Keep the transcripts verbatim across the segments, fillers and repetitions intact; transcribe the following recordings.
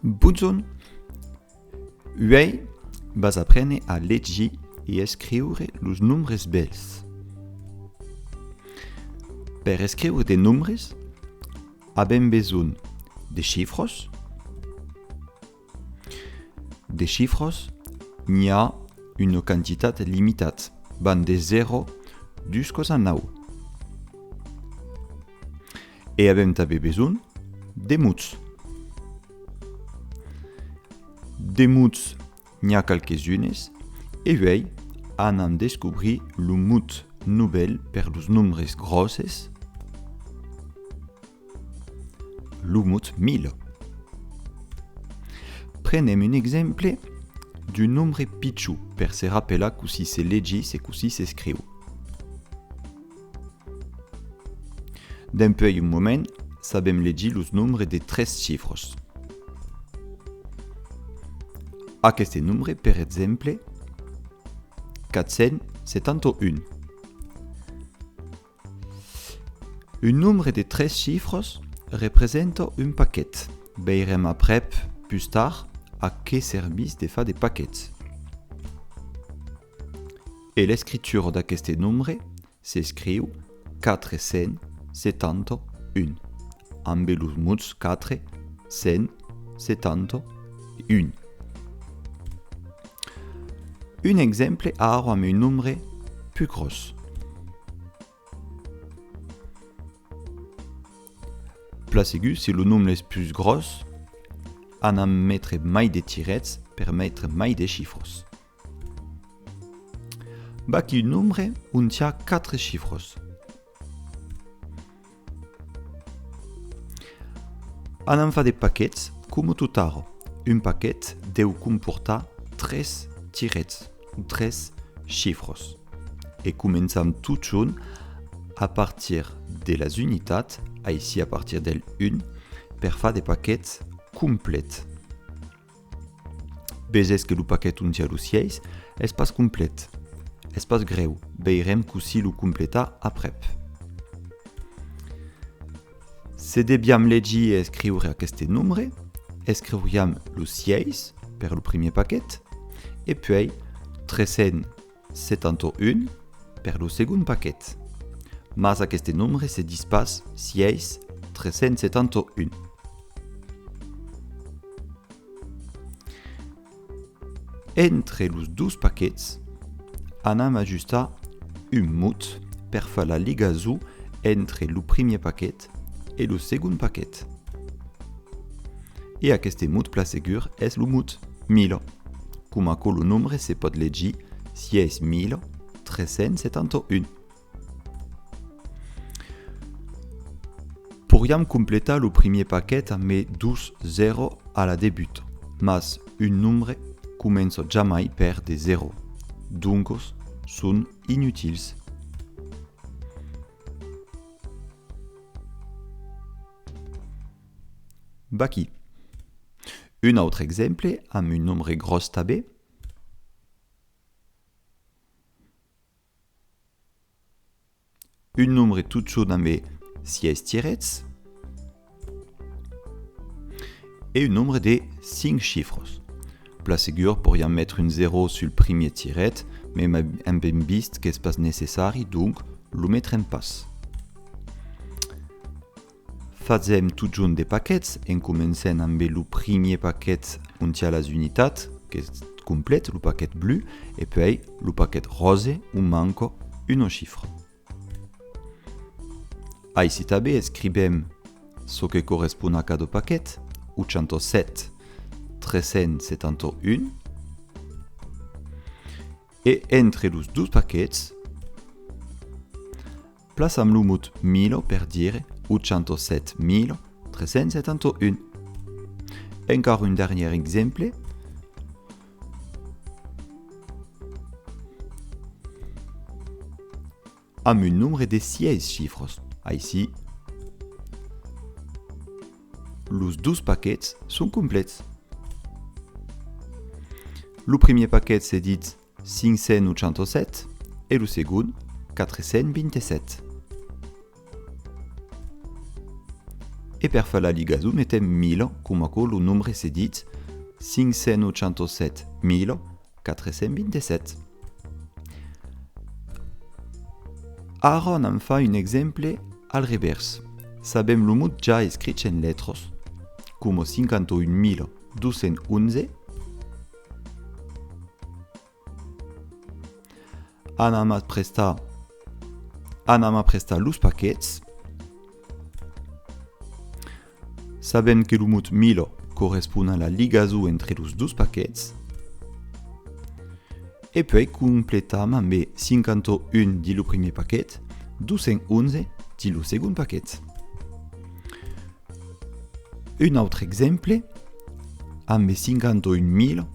Bonjorn! Uèi vas aprene a legir e escriure los nombres bèls. Per escriure de nombres, avèm besonh de chifras. De chifras, n'i a una quantitat limitat, van de zèro duscas a nau. E avèm tanben besonh de mots. De mots, n'i a qualques unes, e uèi anam descobrir lo mot novèl per los nombres gròsses, lo mot mila. Prenem un exemple d'un nombre pichon per se rapelar cossí se legís e cossí s'escriu. Dempuèi un moment, sabèm legir los nombres de tres chifras. Aqueste nombre, per exemple, quatre cents setanta un. Un nombre de tres chifras representa un paquet. Veirem aprèp, pus tard, a qué servís de far de paquets. E l'escritura d'aqueste nombre s'escriu quatre cents setanta un, ambe los mots quatre, cent, setanta un. Un exemple ara amb un nombre pus gròs. Plan segur, se lo nombre es pus gròs, anam metre mai de tirets per metre mai de chifras. Vaquí un nombre ont i a quatre chifras. Anam far de paquets coma totara. Un paquet deu comportar tres tirets o tres chifras. E començam totjorn a partir de las unitats, aicí a partir del un, per far de paquets complets. Veses que lo paquet ont i a lo sièis es pas complet. Es pas grèu, veirem cossí lo completar aprèp. Se deviam legir e escriure aqueste nombre, escriuriam lo sièis per lo primièr paquet, e puèi tres cents setanta un per lo segond paquet. Mas aqueste nombre se ditz pas sièis tres cents setanta un. Entre los dos paquets, anam ajustar un mot per far la ligason entre lo primièr paquet e lo segond paquet. E aqueste mot, plan segur, es lo mot mila. Coma aquò, lo nombre se pòt legir sièis mila tres cents setanta un. Poiriam completar lo primièr paquet ambe dos zèro a la debuta, mas un nombre comença jamai per de zèro, doncas son inutils. Vaquí. Un autre exemple amb un nombre gròs tanben. Un nombre totjorn ambe sièis tirets e un nombre de cinc chifras. Plan segur, poiriam metre un zèro sul primièr tiret, mas avèm ben vist qu'es pas necessari, donc lo metrem pas. Fasèm totjorn de paquets, en començant ambe lo primièr paquet ont i a las unitats, qu'es complet, lo paquet blu, e puèi lo paquet ròse ont manca una chifra. Aicí tanben escrivèm çò que correspond a cada paquet, ochanta sèt tres cents setanta un, e entre los dos paquets, plaçam lo mot mila per dire ochanta sèt mila tres cents setanta un. Encara un darrièr exemple. Amb un nombre de sièis chifras. Aicí, los dos paquets son complets. Lo primièr paquet se ditz cinc cents ochanta sèt e lo segond quatre cents vint sèt. E per far la ligason metem mila, coma aquò lo nombre se ditz cinc cents ochanta-sèt mila quatre cents vint-e-sèt. Ara anam far un exemple al revèrs. Sabèm lo mot ja escrich en letras, coma cinquanta-un mila dos cents onze. Anam aprestar, anam aprestar los paquets. Sabèm que lo mot mila correspond a la ligason entre los dos paquets. E puèi completam ambe cinquanta-un dins lo primièr paquet, dos cents onze dins lo segond paquet. Un autre exemple, ambe cinquanta-un mila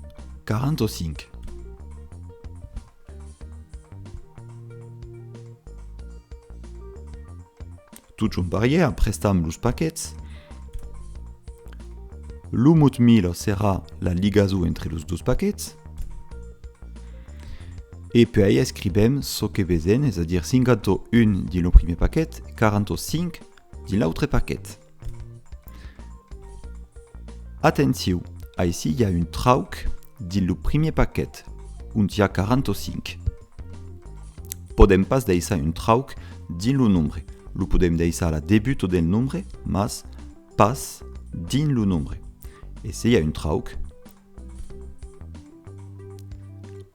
quaranta-cinc. Totjorn parièr, aprestam los paquets. Lo mot mila serà la ligason entre los dos paquets. E puèi escrivèm çò que vesèm, es a dire cinquanta-un dins lo primièr paquet e quaranta-cinc dins l'autre paquet. Atencion, aicí i a un trauc dins lo primièr paquet, ont i a quaranta-cinc. Podèm pas daissar un trauc dins lo nombre. Lo podèm daissar a la debuta del nombre, mas pas dins lo nombre. E se i a un trauc,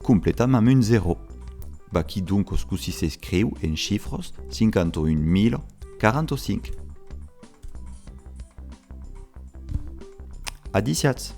completam amb un zèro. Vaquí doncas cossí s'escriu en chifras cinquanta-un mila quaranta-cinc. Adissiatz!